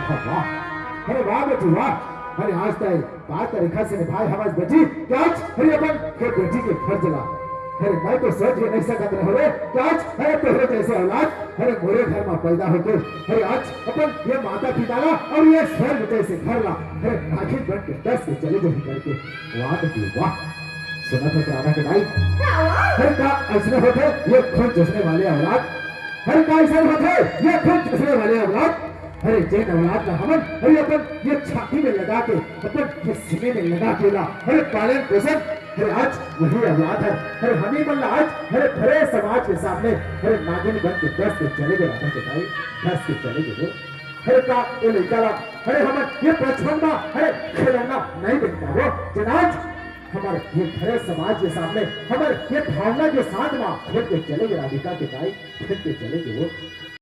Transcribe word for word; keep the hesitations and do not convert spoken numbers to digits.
वाह, अरे वाह बेटी वाह। अरे आज तय का तरीका से निभाए हवस बेटी, कि आज अरे अपन ये बेटी के फर्ज ला। अरे मैं तो सोच भी नहीं सकत रहे रे कि आज अरे तोहरे जैसे औलाद अरे मोरे घर में पैदा होके अरे आज अपन ये माता पिता ला और ये स्वर्ग जैसे घर ला अरे नागिन बन के डस के चले जाही करके। वाह बेटी वाह। सुनत हो राधा के दाई? अरे का ऐसने होथे ये खून चूसने वाले औलाद? अरे का ऐसने होथे ये खून चूसने वाले औलाद? अरे जेन औलाद ला हमन अरे अपन ये छाती में लगा के, अपन ये सीने में लगा के ला अरे पालन पोषण अरे आज वही औलाद हे। अरे हमही मन ला आज अरे भरे समाज के सामने अरे नागिन बन के डस के चले गे राधा के दाई, डस के चले गे वो। अरे का ये लइका ला अरे हमन ये बचपन में अरे खिलौना नहीं देख पाबो जेन आज हमर ये भरे समाज के सामने हमर ये भावना के साथ में खेल के चले गे राधिका के दाई, खेल के चले गे वो।